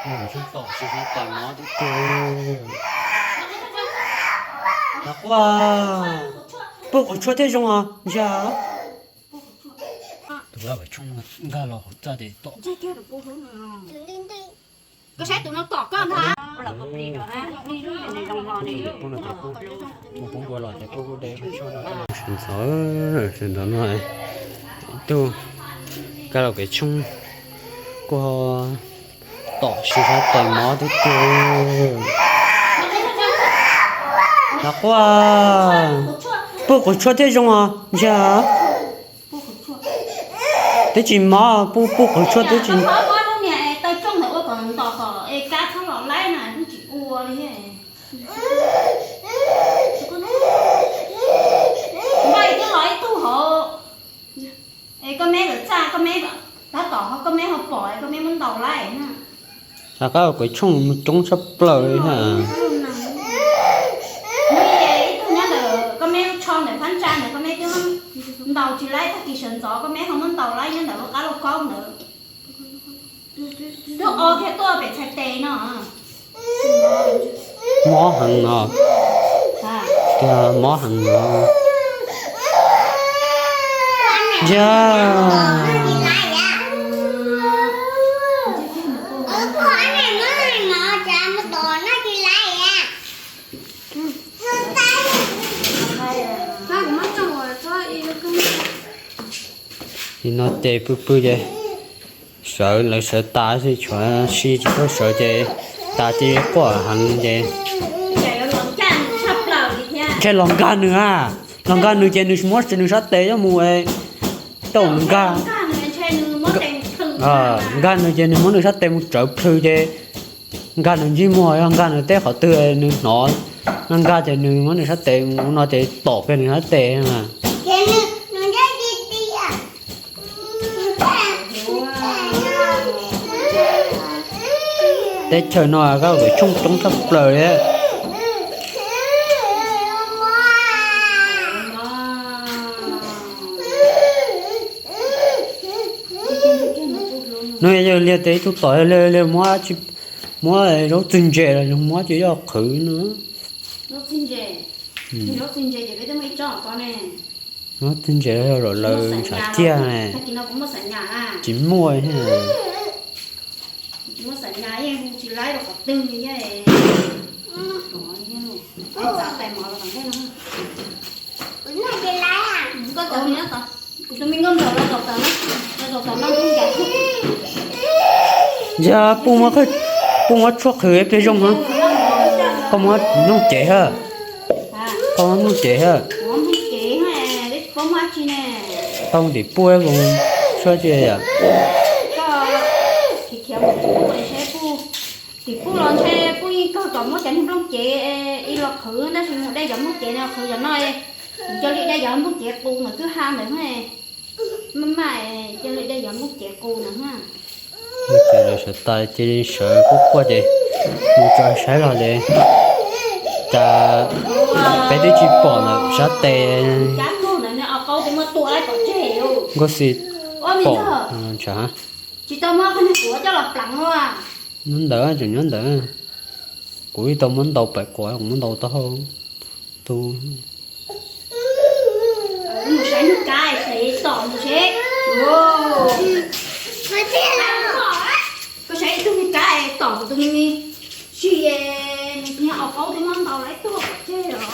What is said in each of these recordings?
Tom sib sab tais mov tiag tiag. Nov quaj, puag quav tshuaj thiaj zoo os, ntsia. Tus vaj tshooj nkag los hauv txaj ces tom. Koj saib tus no tom koj ntag. Ntxov, sawv ntxov no, ib tug kab laus kev tshooj kuj tom sib sab tais mov tiag tiag. Nov quaj, puag quav tshuaj thiaj zoo os, ntsia. Twb tsis mob, puag puag quav tshuaj twb tsis. Taw rooj ntawd ua kom ntos kom es kab txhob los laib na, twb tsis ua li. Npaj twb los ib tug hauv, es koj meb lawm txaj, koj meb tab tom koj meb ho pom, koj meb muab ntaus laib na. Kab laus kev tshooj mus coob tshaj plaws li na. Ib tug nyob ntawm koj meb lub tsho ntawm phab ntsa ntawd, koj meb twb ntaus tsis laib, tag kis sawv ntxov koj meb ho muab ntaus laib nyob ntawm lub qab lauj kaub ntawd. Twb o kiag tuaj pem txhais tes no. Mob heev no. Tiag, mob heev no. Yog. Nim no ces pw pw ces sawv, lawv sawv tas xwb, tshuav si tsis tau sawv ces tas ces quaj heev ces. Ntshe los nkag nws a, los nkag nws ces nws muab nws sab tes coj mus, tau nkag, nkag nws ces nws muab nws sab tes mus tsawv plhws ces nkag nws ntsej muag, yog nkag nws tej qhov twg nws hnov, no nkag ces nws muab nws sab tes mus ua no ces tom kiag nws sab tes. Teb chaws no kab laus kev tshooj coob tshaj plaws li. No yog liag tes ib tug tom, liag muab, muab zaub txwg ntses los yog muab ces yog qhwv no. Zaub txwg ntses los yog lawv ntshav tiag ne. Tsis muaj. Yog puj muab tshuaj qhwv ib pliag zoo na. Koj muab nplooj cev hab. Koj muab nplooj cev hab. Tau tim puj ib voos tshuaj tsi yom. Tim puj los ntshe puj yeej kawg kom muab cov niag nplooj cev ib los qhwv tab sis mus de cov nplooj cev no qhwv cov no, cia li de cov nplooj cev qus ntawm kwj ha ntawd. Maj maj cia li de cov nplooj cev qus ntawd na. Ces lawv sawv tas cia li sawv quaj quaj ces mus tso saib los li. Cas peb twb tsis pom ntawm sab tes. Nkauj Xis pom ntshav. Nyob ntawd, tseem nyob ntawd. Kuv ib tau muab ntaus pem quav, kuv muab ntaus taub hau tu. Koj saib ib tug niag kab tom kuv tus me me si, nws niag au qaub twb muab ntaus lawm tuag pov tseg os.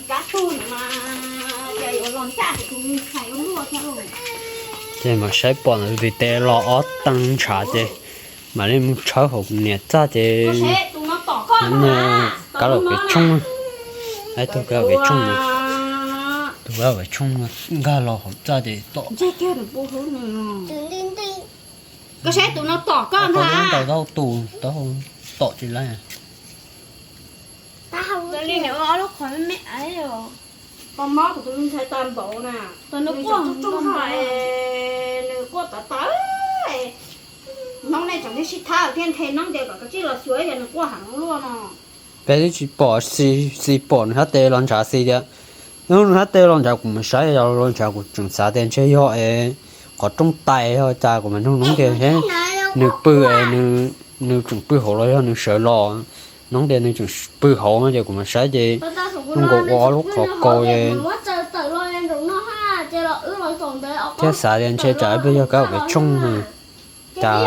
Kab tug no mas yog yuav los ncaj kuv tus me ntxhais ua luaj thiab lauj. Ces mam saib pom ntawd vim tes los ob teev ntshav ces mam li mus tshawb hauv niam txaj ces kab laus kev tshooj, ib tug kab laus kev tshooj, tus kab laus kev tshooj nkag los hauv txaj ces tom. Koj saib tus no tom koj ntag. Tau tus tom tsis laib. Li nws ua ob lub qhov me me. Tau mob kuv tus me ntxhais tag npaum na. Nws quaj tub tub no, nws quaj tawv tawv. Hnub nej tseem sib thab thiab nthe noob ces kom kav tsij los xyuas ib yam nws quaj heev luaj no. Peb twb tsis pom, Xis pom nws sab tes los ntshav Xis tias, nws sab tes los ntshav kuv mus saib los ntshav kuv tseem xav tias ntshe yog es qhov rooj tais yog cas kuv mam nug noob tias Nws pw es nws tseem pw hauv los yog nws sawv los? Hnub tias nws tseem pw hauv no ces kuv mam saib ces zoo nkaus ua ob lub qhov kaus es thiab xav tias ntshe tsam ib pliag yog kab laum kev tshooj no. Cas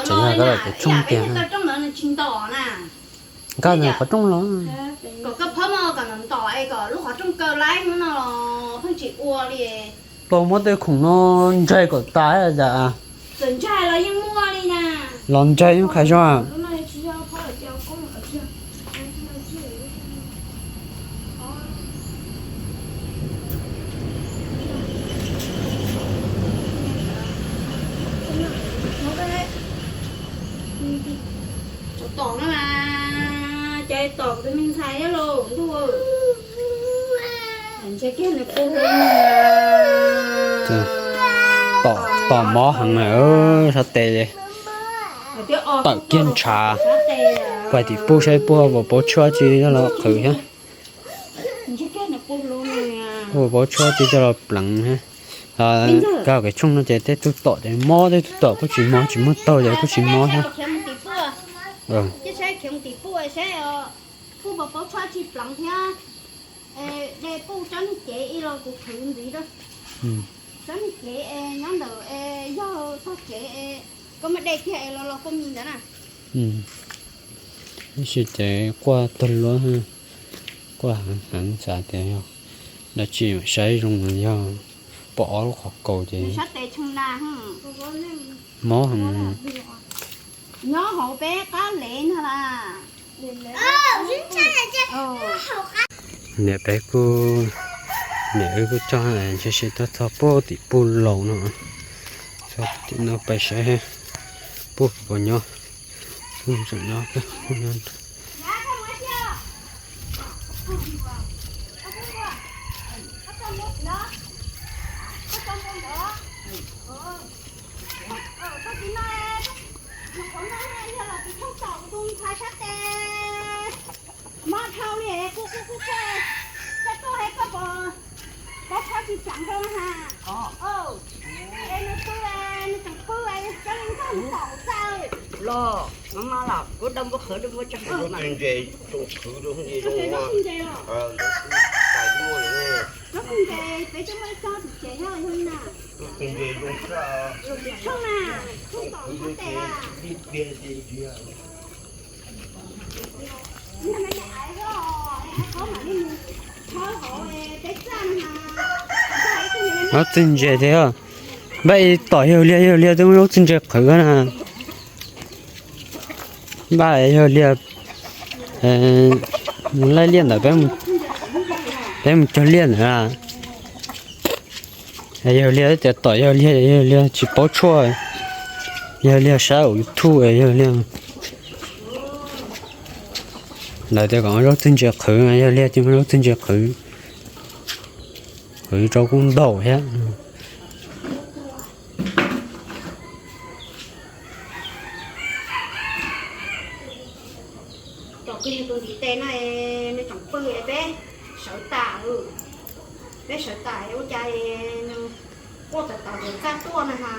tseem yog kab laum kev tshooj tiag. Nkag ntawm qhov rooj los. Los muab tej khoom no ntsaig kom tas. Los ntsaig yeej qhais zog. Tom no mas cov tom tus me ntxhais thiab lauj ntuj. Tom mob heev na, sab tes tawm kiag ntshav. Pais tim puj saib puag vauv paub tshuaj tsi los qhwv thiab. Puag vauv paub tshuaj tsi coj los pleev thiab. Kab laum kev tshooj no ces tej tug tom ces mob, tej tug tom kuj tsis mob, tsis muaj taug ces kuj tsis mob thiab. Puj vauv paub tshuaj tsi pleev thiab. De puj tsob niag cev ib los kuv qhwv ntxiv rau. Tsob niag cev es nyob ntawm es yog tog cev es koj muab de kiag es los los kua mis ntawd na. Tab sis ces quaj tag luab, quaj heev heev, xav tias yog dab tsi, saib zoo yog pom ob lub qhov kaus ces mob heev. Nyob hauv peb qab lev ntag las. Niam peb kuj, niam wb kuj coj ntshe sib tuaj txog puag tim puj laus no, txog tim no pais saib puag puas nyob, puag tseem nyob. Mob dhau li, kuj kuj kuj, koj tuaj es koj puas paub tshuaj tsis pleev rau na ha? Es nws pw, nws tseem pw, cov li nkag nws tom txawj. Los, no mas los kuv dab npua qhwv dab npua tso. Zaub txwj ntse, zaub txwj ntse, peb coj muaj ib tsob tim ces yog yog li na. Zaub txwj ntse, zaub txwj ntse, zaub txwj ntse. Zaub txwj ntse thiab, npaj tom yawg liag, yawg liag twb muaj zaub txwj ntse qhwv na. Npaj yawg liag, mus laij liaj ntawd, peb mus cog liaj ntawd na. Yawg liag tias tom yawg liag, yawg liag tsis paub tshuaj, yawg liag saib YouTube, yawg liag, lawv tias kom zaub txwj ntse qhwv, yawg liag ces muaj zaub txwj ntse qhwv, qhwv rau kuj ntaus thiab. Cov kwv yog tus ntiv tes no, nws tseem pw, peb sawv tas, peb sawv tas ua cas nws quaj tawv tawv txaj tuaj na ha.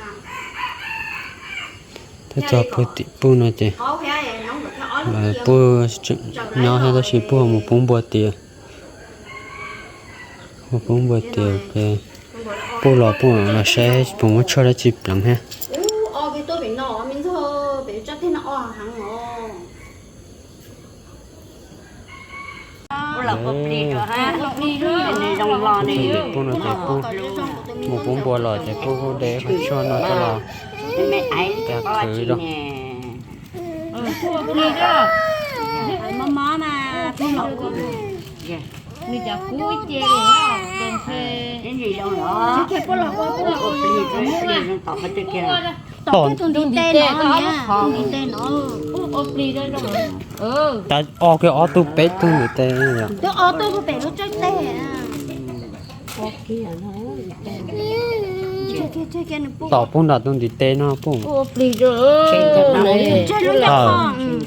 Peb txog puag tim puj no ces puj tseem nyob thiab tab sis puj mus pub npua tias, puj pub npua tias, puj los puj los saib puas muaj tshuaj dab tsi pleev thiab. Puj no ces puj mus pub npua los ces puj kuj de qhov tshuaj no coj los qhwv rau. Tom tus ntiv tes no, tus ntiv tes no. Ob kiag ob tug peb tug ntiv tes. Tom puag nram tus ntiv tes no puj.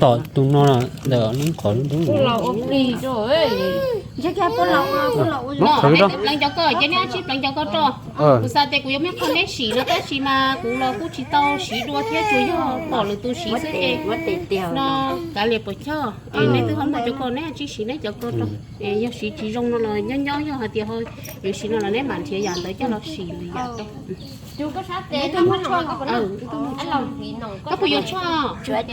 Tom tus no ntawm lub qhov lub ntawd. Muab qhwv rau. Pleev cov ko ces neb tsib pleev cov ko rau. Kuv xav tias kuv yuav muab qhov neb sim no tab sis mas kuv los kuj tsis tau siv dua thiab, tsuas yog pom lwm tus siv xwb ces no kav liam puas choj. Es neb twb ho muaj cov ko neb tsib siv neb cov ko rau. Es yog siv tsis zoo no los nyob nyob, yog hais tias ho yuav siv no los neb mam nrhiav yam ntawd coj los sim lwm yam rau. Koj puas yuav tshuaj? Tshuaj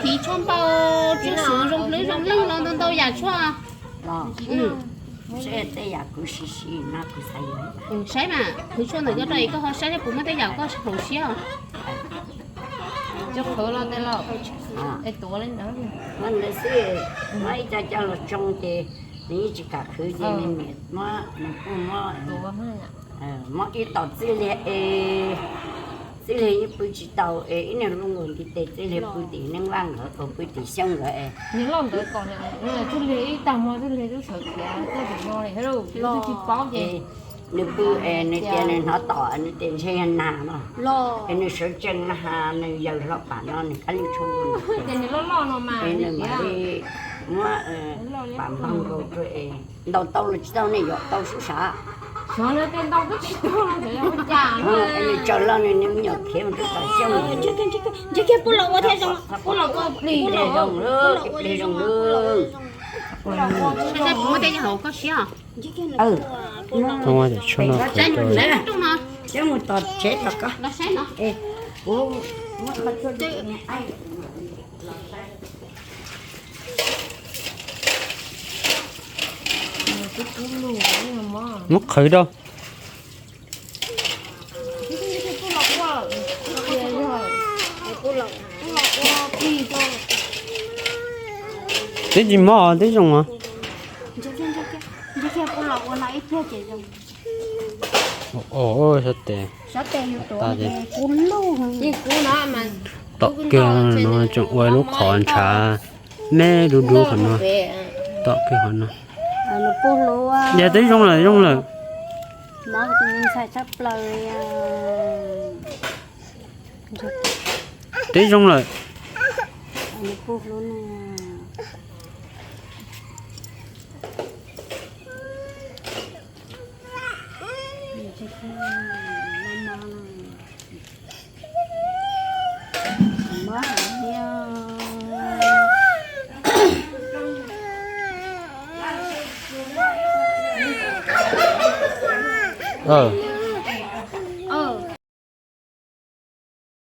phiv, tshuaj npau, tshuaj suv, zoo hlwb zoo leej los ntau ntau yam tshuaj. Saib mas, qhwv tshuaj ntawm koj rau es koj ho saib seb puas muaj tej yam koj haum siab os. Ntawd xwb, muab ib co coj los tsoo ces nws yeej tsis kam qhwv ces nws niam muab nws kuj muab, muab ib tom Txwj Liag es, Txwj Liag yeej pw tsis tau es ib niag hluas nkauj ntiv tes Txwj Liag pw tim Neej Vaj nkawd, pw tim Xyooj nkawd es. Txwj Liag ib tag hmo Txwj Liag twb sawv khiav tuaj tim no li, twb tsis paub ces nws pw es nws tias nws hnov tom nws tias ntshe yog nag no, es nws sawv tsees na has nws yaws hlo pam no nws kab li tshuaj, ces nws loj loj no mas es nws mam li muab pam npog nkaus rau es ntaus tau los tsis tau nej yuav tau sub sav. Es nws tsaws los nws, nws me nyuam khiav mus rau tom Xyooj. Ntshe kiag pub los ua thiaj zoo, pub los ua plig zoo lawm, plig zoo lawm. Saib puas muaj tej yam haum koj siab. Saib mus tom tsev tom ko. Kuv muab qhov tshuaj. Muab qhwv rau. Twb tsis mob, twb zoo os. Tom kiag no tseem ua lub qhov ntshav me dub dub qhov no. Tom kiag qhov no. Yog twb zoo lawm, zoo lawm. Twb zoo lawm.